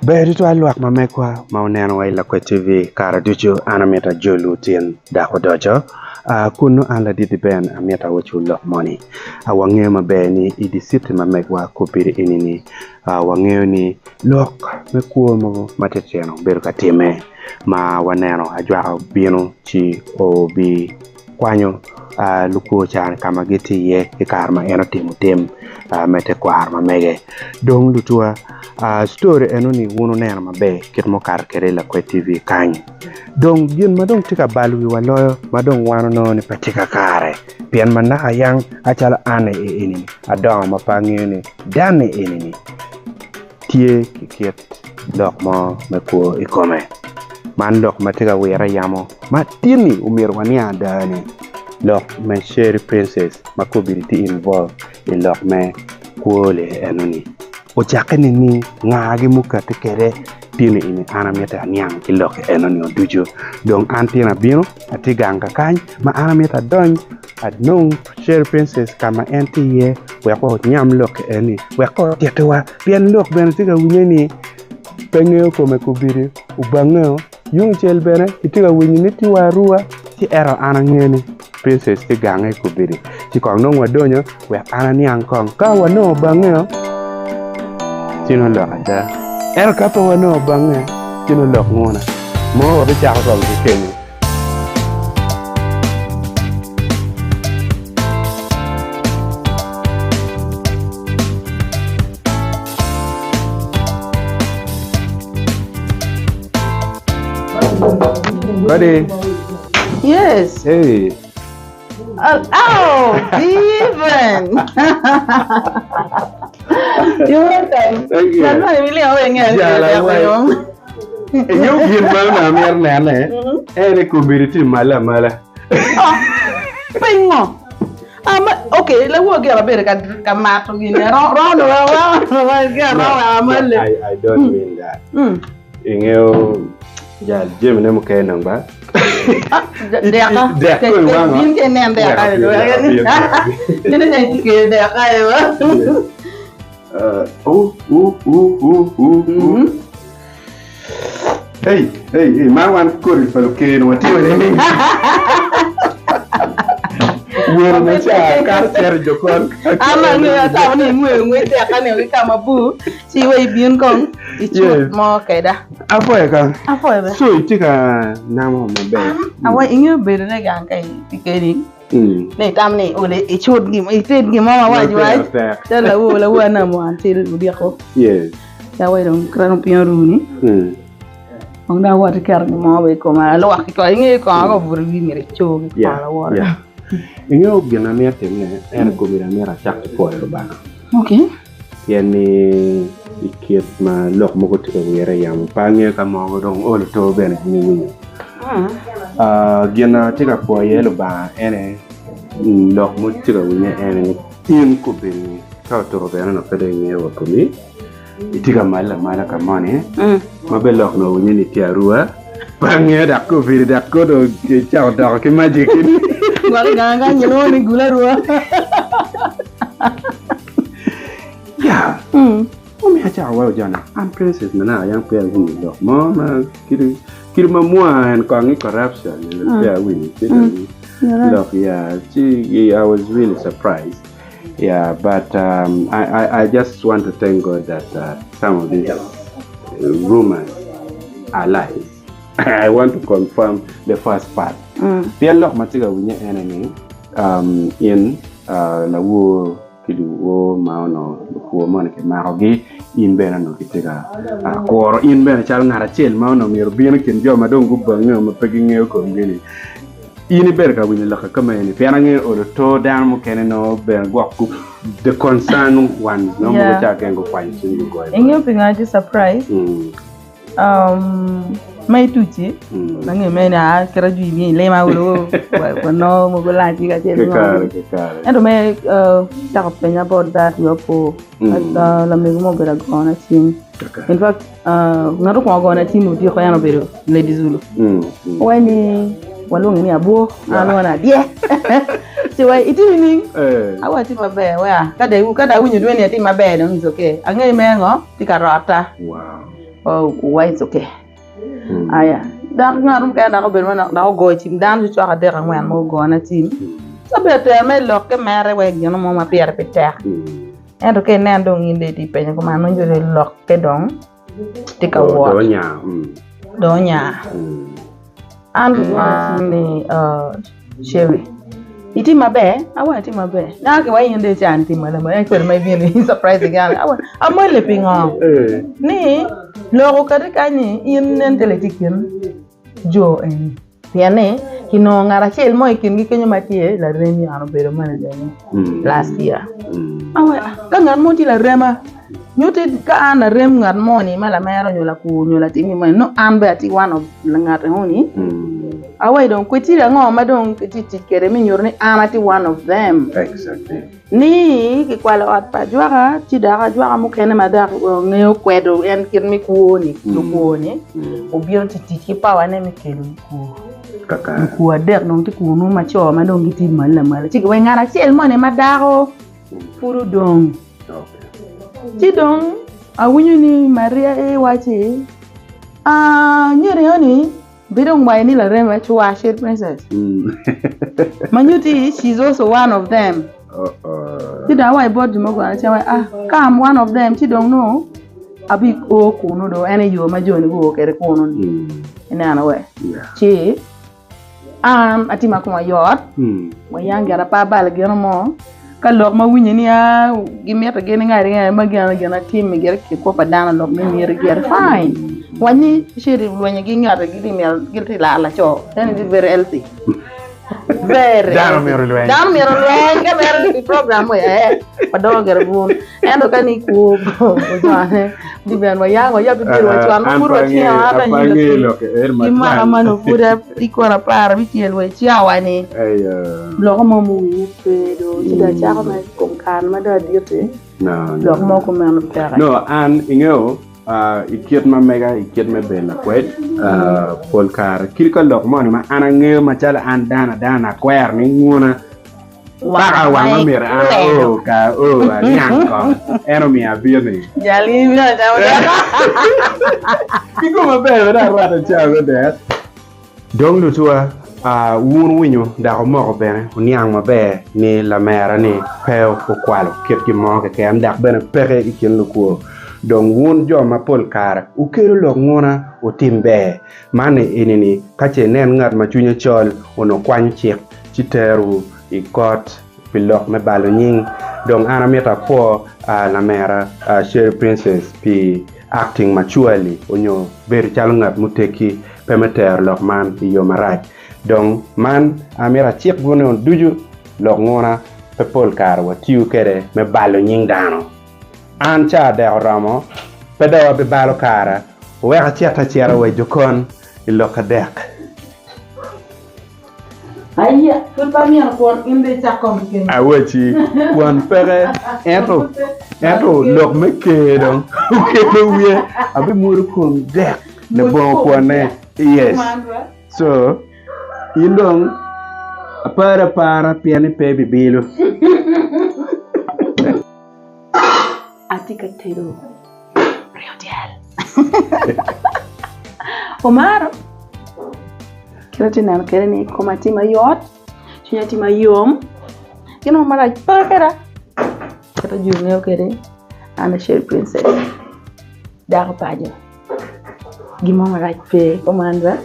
Ber tutwal lwak ma megwa ma wuneno wa i Lakwed TV kare ducu an amito ajolwu tin dok odoco kun nongo an ladit Ben amito awacwu lok moni. Wangeyo maber ni i dye citi ma megwa kobedi eni-ni wangeyo ni lok me kwo mogo matitino bedo ka timme ma waneno ajwaka obino ci obi kwanyo lukwo ca ka ma gitye iye i kare ma en otimo tim me tekwaro ma mege. Dong lutuwa citori enoni wun wuneno maber kit ma okato kwede i Lakwed TV kany. Dong gin ma dong tye ka balo wiwa loyo ma dong wan onongo ni pe tye kakare pien ma naka yang acalo an eni adongo ma pe angeyo ni danne eni-ni tye ki kit lok mo me kwo i kome. Man lok ma tye ka wire yamo ma tin-ni omyero waniang ada ni lok me Sherry Princess ma kobedi tye involve i lok me kwo-li enoni ocakke nining, ngagi mukati kwede tin-ni eni an amito aniang ki lok enoni ducu dong an tin abino atye gang kakany ma an amito adony Anong Sherry Princess ka ma en tye iye wek wanyam lok eni wek otittiwa pien lok bene tye ka winye ni pe ngeyo kome kobedi obangeo yung cel bene itye ka winyo ni tye wa aruwa ci ento an angeyo ni Princess tye gange kobedi ci kong dong wadonyo wek an aniang kong ka wanongo obangeo ci nongo lok ada ento ka pe wanongo obange ci nongo lok nguna mo wabicako kong ki kenyo. Buddy. Yes. Hey. Oh, oh Steven. You're welcome. Thank you. Yeah, Ingeyo gin ma onongo amito nene en ni kombeddi tye malo amala. Pingo? Ah, ma, okay, lawor gire abedo ka, ka mato gini. Ro, ro, ro, ro, ro, ro, ro, amale. I, I don't mean that. Mm. Ingeyo jal jamine mukene dong ba. Ah, deka. Dek ko iwango. Bin ke nen deka. Deka pin, deka pin, deka pin. Nene nene tike deka ewa. Uh, uh, uh, uh, uh, uh, uh. Hey, hey, hey, man wan kodi pa luker watimo ni. Wero me ca kato cito i jokon. Ama nge atamo ni ngwe ngwe deka ni ki kama bur ci we ibin kong icut Yes. mo keda. Apoyo kong. Apoyo be. So itye ka namo maber. Awa ingeyo bedo ne gang ka itye kedi. Ni itam ni ole icut gin ited gin mo ma wac wac. Calo lawo lawo anamo until odiko. Yes. Ca wai dong kit dong piny oru ni. Dong dong awot iketo gin mo i koma alwak ki kongo ingeyo kongo ka obuto i wi myero ico ki kongo lawot. Yeah. Ingeyo gin ma myero timne en aye myero amito acak ki pwoyo Lubanga. Okay. Pien ni i kit ma lok mogo tye ka wire i yamo pe angeyo ka mogo dong olo to bene in iwinyo. Gin ma atye ka pwoyo iye Lubanga en aye lok ma tye ka winye en aye ni in kombeddi ka otuko bene onongo pe dong ingeyo wa komi itye ka malo amala ka moni ma bene lok nongo owinye ni tye aruwa pe angeyo dok kombeddi dok kono dong icako doko ki magic ni. Gwok gang kany gilwongo ni gul aruwa. Ya, omiyo acako waco jona, an Princess Manaka yang peya awinyo lok mo ma kit kit ma mwa en kong i corruption peya awinyo ci dong lok ya ci I was really surprised yeah but um, I, I, I just want to thank God that uh, some of these rumors are lies. I want to confirm the first part. Pien lok ma tye ka winye ene ni um, in uh, lawor ki luwor ma onongo lukwo moni kimakogi, in bene onongo kitye ka kuro in bene calo ngat acel ma onongo myero obin i kin jo ma dong gubange ma pe gingeyo komgi-ni. In ibedo ka winyo lok ka meno-ni pien angeyo olo to dano mukene nongo bene gwok gu the concerned ones nongo mogo Yeah. ca keken gukwanyo cim gugoyo Ingeyo pingo atye surprise? Mm. Um, ma ituci Mm. nange mene a kit ajwi mi ilima wunu wano mogo laci kacel ki Kikare, ngo. kikare. Ento me uh, cako penya about that wiya opo Mm. uh, lamego mo obedo agona cim Okay. in fact uh, ngat okwongo gona cim odiko en obedo Lady Zulu Mm, mm. Owaco ni walwonge ni abwo an alwongo ni adye ci wai itye nining Eh. awaci maber wea ka dong ka dong awinyo dweni atye maber dong it's okay angeyo me ngo tye ka rota Wow. Oh, why it's okay. Aya. Dok ngat mukene dok obedo manok dok ogoyo cim dano ci cwak adek angwen ma ogona cim. Ca ber ter me lok ki mere wek gin mo ma pire pe tek. Ento ka inen dong in dong itye penyo kuman nongo nyuto ni lokke dong tye ka wot. Dong onya. Dong onya. An ni Sherry itye maber? Awaco atye maber. Naka ki wa in dong ica ni itye malo en kwede ma ibino i surprise again. Awaco amole pingo? Ni lok okati kany ni in nen calo itye i kin jo eni. Pien ni kinongo ngat acel mo i kingi kenyo ma tye laremi an obedo manager ni last year. Awaco ah ka ngat mo tye larema nyutti ka an larem ngat moni ma lamera nyo lakur nyo latim gin moni nongo an bene atye one of ngat enoni. Awaco dong kweciri ango ma dong kitye tic kwede me nyuto ni an atye one of them. Ni kikwalo ot pa ajwaka ci dok ajwaka mukene ma dok ngeyo kwedo en kit me kwo-ni lukwo-ni obino ci tic ki power-ne me kelo lukwo. Lukwo adek dong tye kunu ma co ma dong gitye malo lamala ci giwaco ngat acel moni ma dako pud odong. Ci dong awinyo ni Maria waci nyo ni Bedo ngwaye ni larema cwa Shade Princess. Ma nyuti she's also one of them. Ci dong awaco bot jo mogo acel awaco ah ka I'm one of them ci dong nongo abi o kunu dong en aye yo ma joni guo kwede kunu ni. Ineno we? Ci an atye ma koma yot wa yang gire pe abalo gino mo ka lok ma winyo ni aa gimito gin ngati ngati ma gin gin atimmi gire ki kwo pa dano lok me miti gire fine wac ni citi lwenyo ki ngati gitye myero gitye laro laco then it is very healthy very Dano myero olweny. dano myero olweny ka mere i program we eh wadongo gire bun ento ka ni kwo ojwane di ben wayang wayab biro wacwan ma pud watye ata ki mwaka ma nongo pud i kor 50 wa i cawa-ni loko mo muwinye pe do ci dong acako mere i kom kare ma dong adit-ti lok mo kumeno peke. No an ingeyo i kit ma mega i kit me bedo lakwed pol kare kit ka lok moni ma an angeyo macalo an dano adana akwero ni nguna Paka wang ma myero an ao ka o aniang kong en omiyo abino ni. Jal in ibino acamo dek. Ki kom maber bene arwatte camo dek. Dong lutuwa, wun winyo dok wumoko bene wuniang maber ni lamera ni pe okwalo kit gin mo keken dok bene peke i kin lukwo. Dong wun jo ma pol kare wukelo lok nguna wutim ber. Man eni ni ka ce inen ngat ma cwinye col onongo kwanyo cik ci terowu i kot pi lok me balo nying. Dong an amito apwo lamera Sherry Princess pi acting maturely onyo bedo calo ngat muteggi pe me tero lok man i yo marac. Dong man amito acik bene ducu lok nguna pe pol kare watiyo kwede me balo nying dano. An ca dek oromo pe dong abibalo kara wek acit acita wa i jokon i lok adek. Aya, pud pe amyero kwon in dong icak kom keken. Awacci, kwon peke, ento ento lok me ker dong okelo wiye, abimwodo kom dek labongo kwonne. Yes. So, in dong apari apara pien ni pe ibibilo. Atye ka tedo ringo dyel. Omaro, kit ma atye neno kwede ni koma tye mayot, cwinya tye mayom, gin mo marac pe kweda. Kit ma jo ngeyo kwede, an acel princess, dako paco, gin mo marac pe. Omaro.